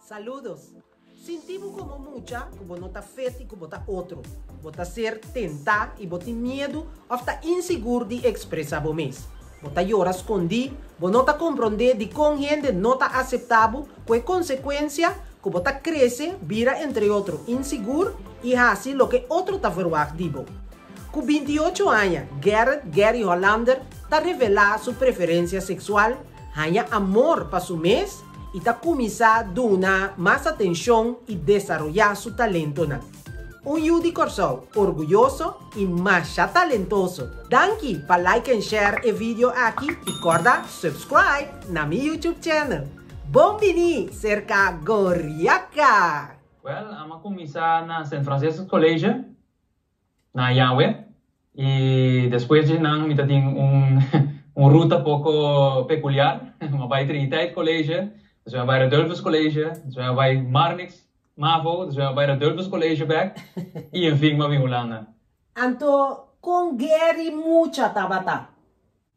Saludos. Sinti bo komo mucha ku bo no ta fet i ku bo ta otro. Bo ta ser tentá i bo tin miedu òf ta insigur di ekspresá bo mes. Bo ta yora skondí, bo no ta komprondé dikon hende no ta aseptá bo ku e konsekuensia ku bo ta krese bira entre otro insigur i hasi loke otro ta verwagt di bo. Ku 28 aña Gerrit Gary Hollander ta revelá su preferensia seksual, haña amor pa su mes i ta kuminsá duna mas atenshon i desaroyá su talentonan. Un yu di Kòrsou orguyoso i masha talentoso. Danki pa like en share e video aki i kòrda subscribe na mi YouTube channel. Bon bini serka Goriaka! Well, ami a kuminsá na Sint Franciscus College na Yahweh i despues di nan mi ta tin un un ruta poko pekuliar. Mi a bai Triniteit College, despues mi a bai Radulphus College, despues mi a bai Marnix Mavo, despues mi a bai Radulphus College bek i en fin mi a bin Hulanda. Anto kon Gary mucha tabata?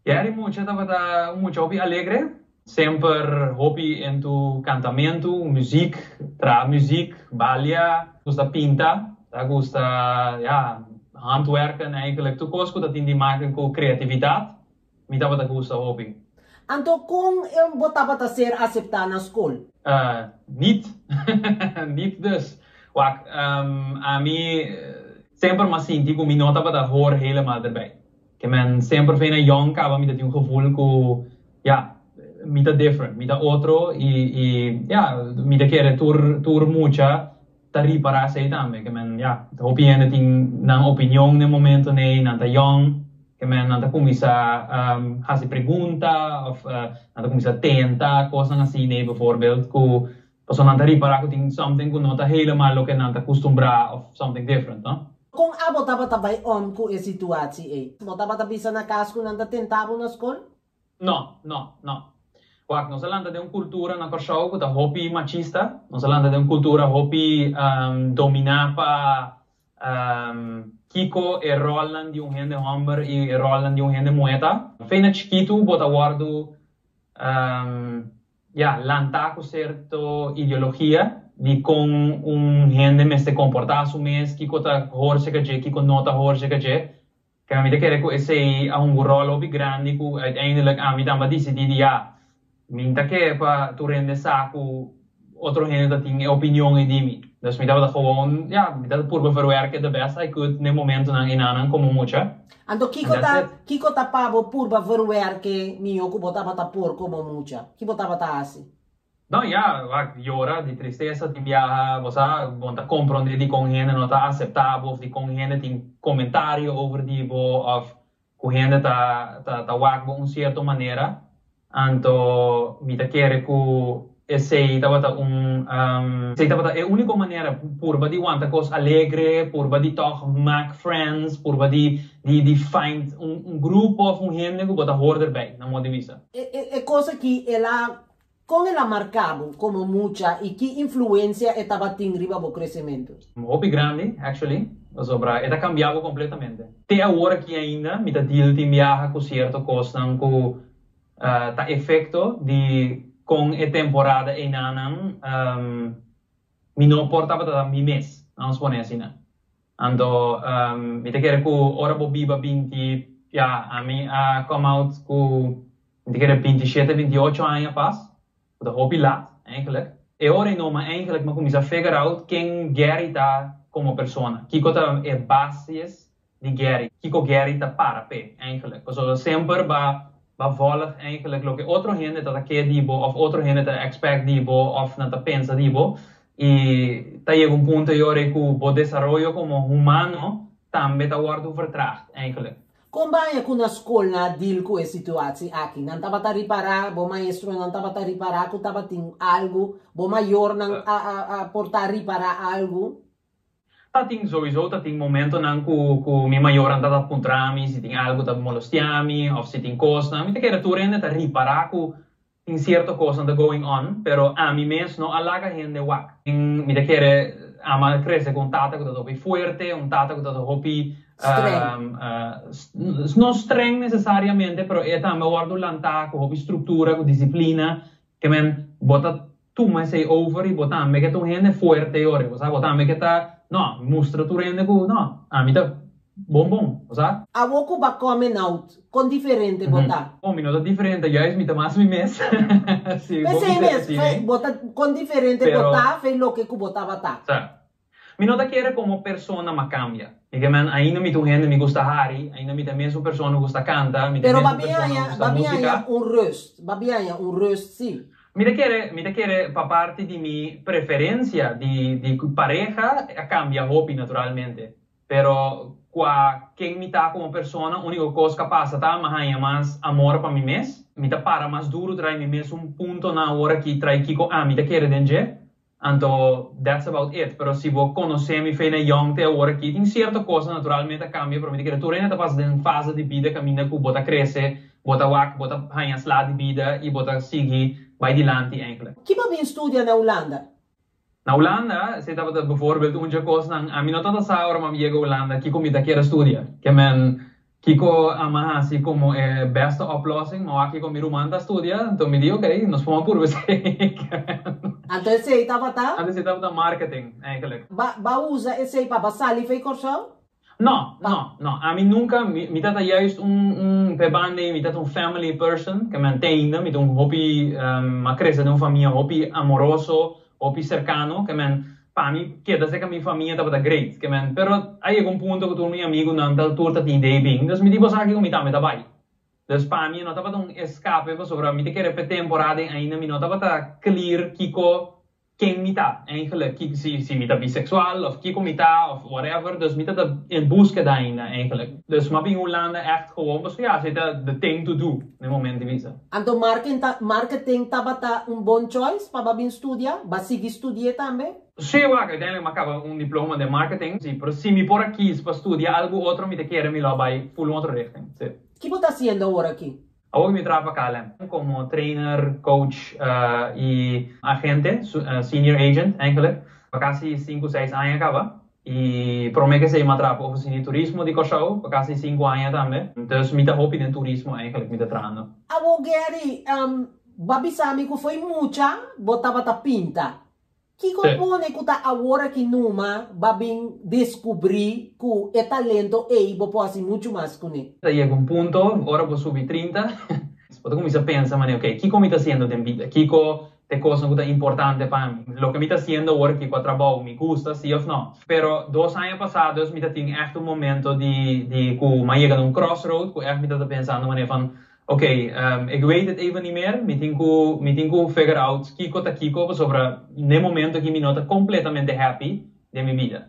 Gary mucha tabata un mucha hopi alegre, semper hopi into kantamentu, muziek, traha muziek, balia, gusta pinta, ta gusta ya handwerken eigenlijk, tur kos ku ta tin di maken ku kreatividat mi tabata gusta hopi. Anto kon bo tabata ser aseptá na skol? Niet, niet dus. Wak, ami semper m'a sinti ku mi no tabata hor helemaal erbij. Ke men semper fe na yong kaba mi ta tin un gevoel ku ya mi ta different, mi ta otro i i ya mi ta kere tur tur mucha ta ripara esei tambe. Ke men ya hopi hende tin nan opinion den momento nei, nan ta yong, ke men nan ta kuminsá hasi pregunta òf nan ta kuminsá tenta kosnan asina bijvoorbeeld ku Pasobra nan ta ripará ku tin something ku no ta helemaal loke nan ta kustumbrá òf something different, no? Kon abo tabata bai om ku e situatie ei? Bo tabata bisa na kas ku nan ta tenta bo na skol? No, no, no. Wak, nos a lanta den un kultura na Kòrsou ku ta hopi machista. Nos a lanta den un kultura hopi dominá pa kiko e ròlnan di un hende hòmber i e ròlnan di un hende muhé ta. Fe na chikitu bo ta wòrdu Ya, lantá ku sierto ideologia di kon un hende mester komportá su mes, kiko ta hoor serka dje, kiko no ta hoor serka dje. Kende mi ta kere ku esei a hunga un ròl hopi grandi ku uiteindelijk ami tambe a disidí di ya, mi no ta ke pa tur hende sa ku otro hende ta tin e opinion ei di mi. Dus mi tabata gewoon, ya, mi ta purba verwerke the best I could n'e momentonan enanan komo mucha. Anto kiko ta kiko ta pa bo purba verwerke mihó ku bo tabata por komo mucha? Ki bo tabata hasi? No, ya, wak, yora di tristesa tin biaha, bo sa, bo no ta komprondé dikon hende no ta aseptá bo òf dikon hende tin komentario over di bo òf ku hende ta ta ta wak bo un sierto manera. Anto mi ta kere ku esei tabata un esei tabata e úniko manera, purba di wanta kos alegre, purba di tòg mak friends, purba di di di find un un grupo òf un hende ku bo ta hor derbei, na modo di bisa. E e kos aki el a kon el a marka bo komo mucha i ki influensia e tabatin riba bo kresementu? Hopi grandi, actually, pasobra e ta kambia bo kompletamente. Te awor aki ainda mi ta deal tin biaha ku sierto kosnan ku ta efekto di kon e temporada einanan mi no por tabata ta mi mes, vamos pone asina. Anto mi ta kere ku ora bo biba 20, ya, ami a come out ku mi ta kere 27, 28 aña pas, ku ta hopi lat eigenlijk. E ora ei numa eigenlijk mi a kuminsá figure out ken Gary ta komo persona, kiko ta e basis di Gary, kiko Gary ta para p'e eigenlijk. Pasobra semper ba ba volg eigenlijk loke otro hende ta ta ke di bo of otro hende ta expect di bo of nan ta pensa di bo i ta yega un punto e ora ei ku bo desaroyo komo humano tambe ta wòrdu vertraagd eigenlijk. Kon baña ku na skol nan a deal ku e situatie aki? Nan tabata ripará, bo maestronan tabata ripará ku tabatin algu? Bo mayornan a a a por ta ripará algu? Ta tin souiso ta tin momentonan ku ku mi mayornan ta ta puntra mi si tin algu ta molestia mi òf si tin kosnan. Mi ta kere tur hende ta ripará ku tin cierto cosnan ta going on, pero ami mes no a laga hende wak. Mi ta kere ama a crece cu un tata cu ta hopi fuerte, un tata cu ta hopi Streng. No streng necesariamente, pero e tambe a wordo lanta cu hopi structura, cu disciplina, ke men bo ta. Tuma esei over i bo tambe ke ta un hende fuerte yori, bo sa, bo tambe ke ta, no, mustra tur hende ku, no, ami ta bon bon, bo sa. Awor ku bo coming out, kon diferente bo ta? Bon, mi no ta diferente, juist mi ta mas mi mes. Si, bo P'esei mes, fe, bo ta, kon diferente bo ta fe loke ku bo tabata? Sa. Mi no ta kere komo persona m'a kambia. Mi ke men, ainda mi ta un hende mi gusta hari, ainda mi ta e mesun persona ku gusta kanta, mi ta e Pero mesun persona ku bo gusta a músika. haña un rust, bo a bin haña un rust, si. Mi ta kere, mi ta kere pa parti di mi preferensia di di pareha a kambia hopi naturalmente. Pero kua ken mi ta komo persona, úniko kos ku a pasa ta mi a haña mas amor pa mi mes. Mi ta para mas duru trae mi mesun puntonan awor aki trae kiko ami ta kere den dje. Anto that's about it. Pero si bo konosé mi fe na yong te awor aki, tin sierto kosnan naturalmente a kambia, pero mi ta kere tur hende ta pasa den fase di bida kaminda ku bo ta krese, bo ta wak, bo ta haña sla di bida i bo ta sigui bai dilanti eigenlijk. Ki bo bin studia na Hulanda? Na Hulanda, esei tabata bijvoorbeeld un dje kosnan, ami no tabata sa ora mi a yega Hulanda kiko mi ta kier a studia. Ke men Kiko a mi hasi komo e beste oplossing? Mi a wak kiko mi ruman ta studia, anto mi di ok, nos por a purba esei. Anto esei tabata? Anto esei tabata marketing, eigenlijk. Ba ba usa esei pa ba sali fei Kòrsou? No, no, no. Ami nunka, mi mi ta ta juist un un p'e banda ei mi ta ta un family person, ke men te ainda, mi ta un hopi, mi a krese den un famia hopi amoroso, hopi serkano, ke men Pa mi keda serka mi famia tabata great, ke men, pero a yega un punto ku tur mi amigunan ta tur ta tin idee bin, dus mi di bo sa kiko mi tambe ta bai. Dus pa mi e no tabata un eskape pasobra mi ta kere p'e temporada ei ainda mi no tabata clear kiko ken mi ta eigenlijk, ki si si mi ta biseksual of kiko mi ta of whatever, dus mi ta ta en buskeda ainda eigenlijk. Dus mi a bin Hulanda echt gewoon pasobra ya esei ta the thing to do na e momento di bisa. Anto marketing tabata un bon choice pa bo bin studia? Bo a sigui studi'é tambe? Sí, wak, uiteindelijk mi a kaba un diploma den marketing, sí, pero si mi por a kies pa studia algu otro mi ta kere mi lo a bai full un otro richting, sí. Ki bo ta hasiendo awor aki? Awor mi traha pa KLM komo trainer, coach i agente, senior agent eigenlijk, pa kasi sinku, seis aña kaba. I promé ku esei mi a traha pa Ofisina di Turismo di Kòrsou pa kasi sinku aña tambe. Dus mi ta hopi den turismo eigenlijk mi ta trahando. Awor Gary, bo a bisa mi ku fo'i mucha bo tabata pinta. Kiko pone ku ta awor aki numa bo a bin deskubrí ku e talento ei bo por hasi muchu mas kuné? Ta yega un punto ora bo subi 30, bo ta kuminsá pensa manera, ok, kiko mi ta hasiendo den bida? Kiko Te kosnan ku ta importante pa mi. Loke mi ta hasiendo awor aki ku a trabou, mi gusta, si òf no. Pero dos aña pasá dus mi ta tin ègt un momento di di ku mi a yega na un crossroad ku ègt mi ta ta pensando manera van, ok, ik weet het even niet meer, mi tin ku mi tin ku figure out kiko ta kiko pasobra n'e momento aki mi no ta kompletamente happy den mi bida.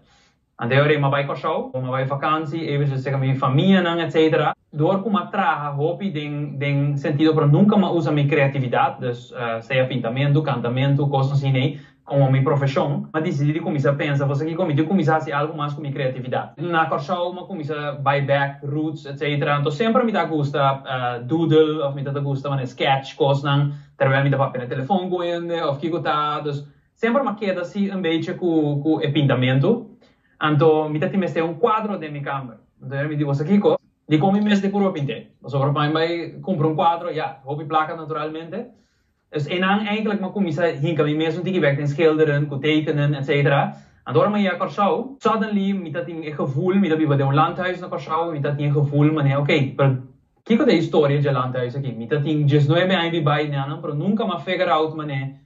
Anto e ora ei m'a bai Kòrsou, m'a bai vakansi, eventjes serka mi famianan etcetera. Dor ku m'a traha hopi den den sentido pero nunka m'a usa mi kreatividat, dus sea pintamentu, kantamentu, kosnan asina ei, komo mi profeshon. M'a disidí di kuminsá pensa, pasobra kiko mi tin kuminsá hasi algu mas ku mi kreatividat. Na Kòrsou m'a kuminsá bai bèk, roots, etcetera. Anto semper mi ta gusta doodle òf mi ta ta gusta manera sketch kosnan, terwel mi ta papia na telefon ku hende òf kiko ta, dus Semper m'a keda si un bechi ku ku e pintamentu, anto mi ta tin mester un kuadro den mi kamber. Anto mi di, Bo sa kiko? Dikon mi mester purba pint'é? Pasobra pa mi bai kumpra un kuadro, ya, hopi plaka naturalmente. Dus einan eindelijk m'a kuminsá hinka mi mes un tiki bèk den schilderen, ku tekenen, etcetera. Anto ora mi a yega Kòrsou, suddenly mi ta tin e gevoel, mi ta biba den un landhuis na Kòrsou, mi ta tin e gevoel manera, oké, pero kiko ta e historia dje landhuis aki? Mi ta tin diesnuebe aña biba einan, pero nunka m'a figure out manera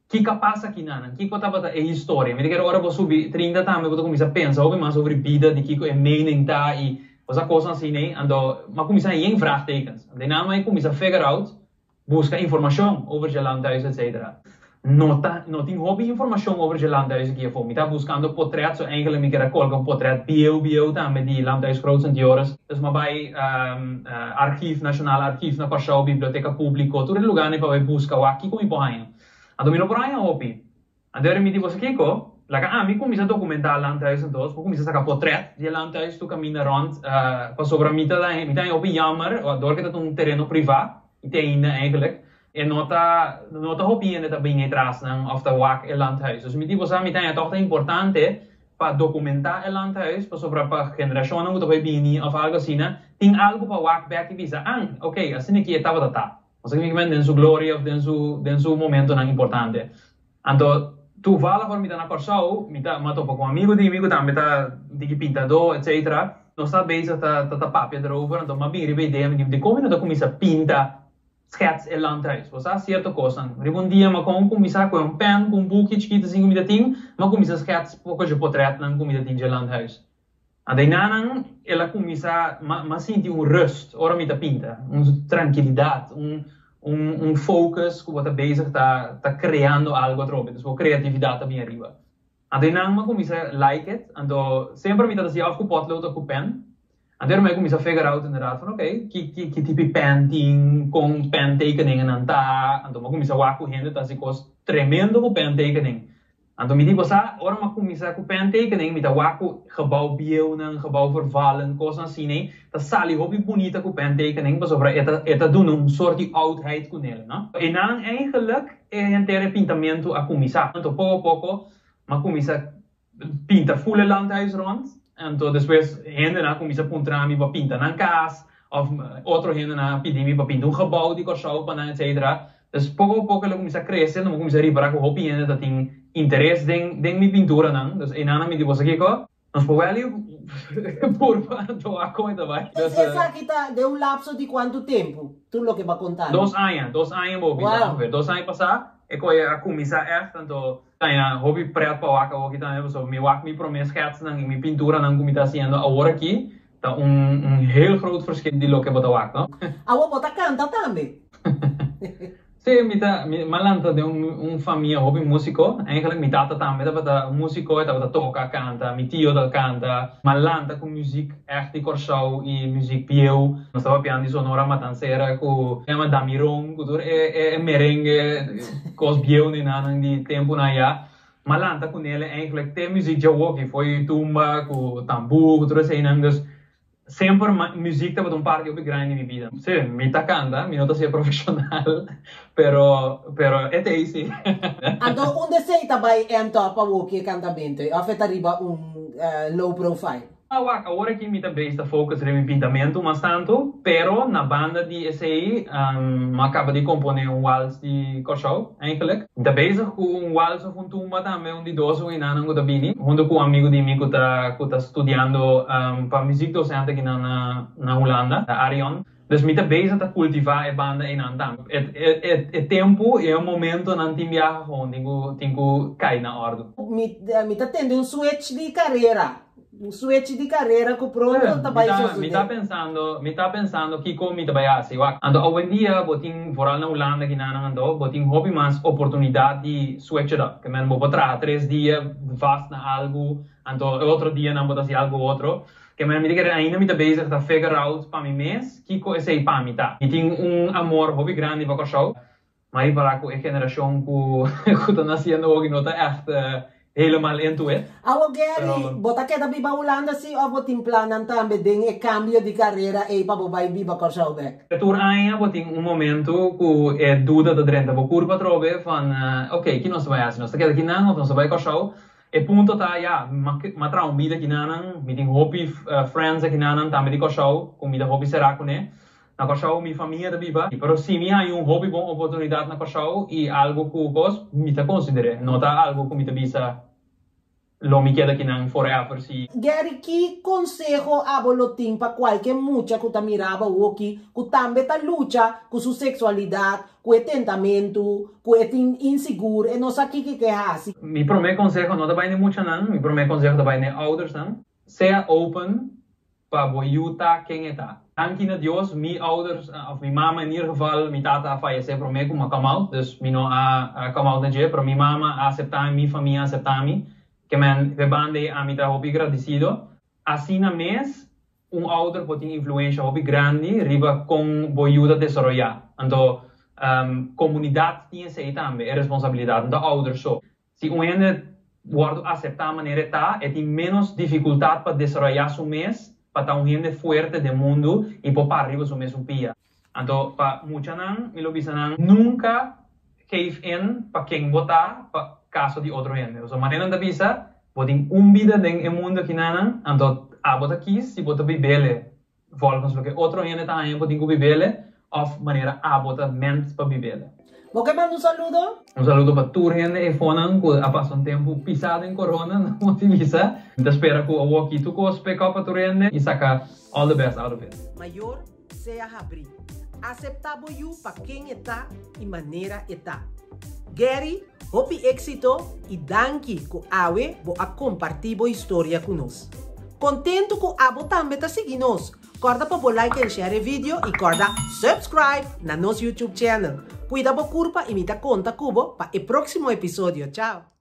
Kiko a pasa kinanan? Kiko tabata e historia? Mi ta kere ora bo subi 30 tambe bo ta kuminsá pensa hopi mas over bida di kiko e mening ta i bo sa kosnan asina ei. Anto mi a kuminsá yen vraagtekens. Anto einan mi a kuminsá figure out, buska informashon over dje landhuis etcetera. No ta no tin hopi informashon over dje landhuis aki afó. Mi ta buskando potret so eigenlijk mi kier a kolga un potret bieu bieu tambe di landhuis Groot Sint Joris. Dus mi a bai Archief, Nationaal Archief na Kòrsou, Biblioteka Públiko, tur e lugánan pa bai buska wak kiko mi por haña. Anto mi no por haña hopi. Anto e mi di, Boso kiko? Laga ami kuminsá dokumentá landhuis anto, bo kuminsá saka potrèt di e landhuis tur kaminda rònt, pasobra mi ta mi ta haña hopi yammer, dor ke ta un tereno privá, i te ainda eigenlijk, e no ta no ta hopi hende ta bini atrasnan òf ta wak e landhuis. Dus mi di, Bo sa, mi ta haña tòg ta importante pa dokumentá e landhuis, pasobra pa generashonnan ku ta bai bini òf algu asina, tin algu pa wak bèk i bisa, An, oké, asina ki e tabata ta. Nos a kende den su gloria of den su den su momentonan importante. Anto toevallig ora mi ta na Kòrsou, mi ta, mi a topa ku un amigu di mi ku tambe ta diki pintadó etcetera. Nos ta bezig ta ta papia erover, anto mi a bin riba e idea, mi di, dikon mi no ta kuminsá pinta schets e landhuis? Bo sa sierto kosnan. Riba un dia mi a kon kuminsá ku un pèn, ku un buki chikitu asin ku mi ta tin, mi a kuminsá schets poko dje potrètnan ku mi ta tin dje landhuis. Anto einanan el a kuminsá, mi a sinti un rust ora mi ta pinta, un trankilidat, un un focus ku bo ta bezig ta ta kreando algu atrobe, dus bo kreatividat ta bin ariba. Anto einan mi a kuminsá like it, anto semper mi ta hasi òf ku potlood òf ku pèn. Anto mi a kuminsá figure out inderdaad van oké, ki ki ki tipo di pèn tin, kon pèn tekeningennan ta, anto mi a kuminsá wak ku hende ta hasi kos tremendo ku pèn tekening. Anto mi di bo sa, ora mi a kuminsá ku pentekening, mi ta wak ku gebou bieunan, gebou vervallen, kosnan asina, ta sali hopi bunita ku pentekening pasobra e ta e ta duna un sort di oudheid ku nel, no? Einan eigenlijk e henter e pintamentu a kuminsá. Anto poko poko mi a kuminsá pinta ful e landhuis rond, anto despues hendenan a kuminsá puntra mi pa pinta nan kas, òf otro hendenan a pidi mi pa pinta un gebou di Kòrsou pa nan, etsetera. Dus poko a poko el a kuminsá krese, anto mi a kuminsá ripará ku hopi hende ta tin interes den den mi pinturanan. Dus einan mi di, Boso kiko? Nos por wèl i purba anto wak kon e ta bai. Dus esaki ta den un lapso di kuantu tempu, tur loke bo a konta mi? Dos aña, dos aña bo bisa ongeveer. Dos aña pasá e koe a kuminsá ègt, anto taña hopi prèt pa wak awoki tambe, pasobra mi wak mi promé skètsnan i mi pinturanan ku mi ta hasiendo awor aki ta un un heel groot verschil di loke bo ta wak, no? Awor bo ta kanta tambe? Sí, mi ta, mi a lanta den un un famia hopi músiko. Eigenlijk mi tata tambe tabata músiko, e tabata toka, kanta, mi tio ta kanta. Mi a lanta ku muzik ègt di Kòrsou i muzik bieu. Nos tabata pian di Sonora Matancera ku yama Damiron, ku tur e e e merengue, kos bieu nenanan di tempunan ayá. Mi a lanta ku nele eigenlijk te muzik djawoki, fo'i tumba ku tambú ku tur eseinan. Dus Semper muziek tabata un parti hopi grandi di mi bida. Sí, mi ta canta, mi no ta sea profesional, pero, pero e ta ei sí. Anto unda esei ta bai end up awor ku e cantamento ei, of e ta riba un low profile? Wak, awor aki mi ta bezig ta focus riba mi pintamento mas tantu, pero na banda di esei mi a caba di compone un wals di Kòrsou, eigenlijk. Mi ta bezig ku un wals of un tumba tambe, un di dos winanan ku ta bini, huntu ku un amigu di mi ku ta ku ta studiando pa muziekdocent akinan na na Hulanda, Arion. Dus mi ta bezig ta kultivá e banda einan tambe. E e e tempu i e momentonan tin biaha gewoon tin ku tin ku kai na òrdu. Mi mi ta tende un switch di karera. Un switch di carera cu pronto ta bay sosode. Mi ta pensando, mi ta pensando kico mi ta bay haci. Wak, anto awendia bo tin, vooral na Hulanda kinanan anto, bo tin hopi mas oportunidad di switch it up. Ke men bo por traha tres dia vast na algu, anto e otro dianan bo ta haci algu otro. Ke men mi ta kere ainda mi ta bezig ta figure out pa mi mes kico esey pa mi ta. Mi tin un amor hopi grandi pa Kòrsou. Ma ripará ku e generashon ku ku ta nasiendo hopi no ta ègt helemaal into it. Awo Gary, bo ta keda biba Hulanda si òf bo tin plannan tambe den e kambio di karera ei pa bo bai biba Kòrsou bèk? Tur aña bo tin un momentu ku e duda ta drenta bo kurpa atrobe van ok, ki nos ta bai hasi? Nos ta keda kinan òf nos ta bai Kòrsou? E punto ta ya, m'a traha un bida kinanan, mi tin hopi friends akinanan tambe di Kòrsou ku mi ta hopi será kuné. Na Kòrsou mi famia ta biba, pero si mi haña un hopi bon oportunidat na Kòrsou i algu ku kos, mi ta konsider'é. No ta algu ku mi ta bisa lo mi keda kinan forever si. Gary, ki konseho abo lo tin pa kualke mucha ku ta mira abo awoki ku tambe ta lucha ku su seksualidat, ku e tentamentu, ku e tin insigur, e no sa kiko e ke hasi? Mi promé konseho no ta bai n'e muchanan, mi promé konseho ta bai n'e oudersnan. Sea open Pa bo yu ta ken e ta. Danki na Dios mi ouders, of mi mama in ieder geval, mi tata a fayece prome ku mi a come out, dus mi no a come out na dje, pero mi mama a acepta mi, mi famia a acepta mi, ke men p'e banda ei ami ta hopi gradicido. Asina mes un ouder por tin influencia hopi grandi riba kon bo yu ta desaroya. Anto comunidad tin esei tambe, e responsabilidad, no ta ouders so. Si un hende wòrdu aseptá manera e ta, e tin ménos difikultat pa desaroyá su mes pa ta un hende fuerte den mundu i por para riba su mesun pia. Anto pa muchanan mi lo bisa nan, nunka geef in pa ken bo ta pa kaso di otro hende. Pasobra manera nan ta bisa, bo tin un bida den e mundu akinanan, anto abo ta kis si bo ta bibele volgens loke otro hende ta haña bo tin ku bibele. òf manera abo ta meant pa bib'é. Bo ke manda un saludo? Un saludo pa tur hende eifonan ku a pasa un tempu pisá den corona, no motivisa. Mi ta spera ku awor aki tur kos pick up pa tur hende i saka all the best out of it. Mayor sea habrí. Aseptá bo yu pa ken e ta i manera e ta. Gary, hopi éksito i danki ku awe bo a kompartí bo historia ku nos. Kontentu ku abo tambe ta sigui nos. Kòrda pa bo like en share e video i kòrda subscribe na nos YouTube channel. Kuida bo kurpa i mi ta konta ku bo pa e próksimo episodio. Chao!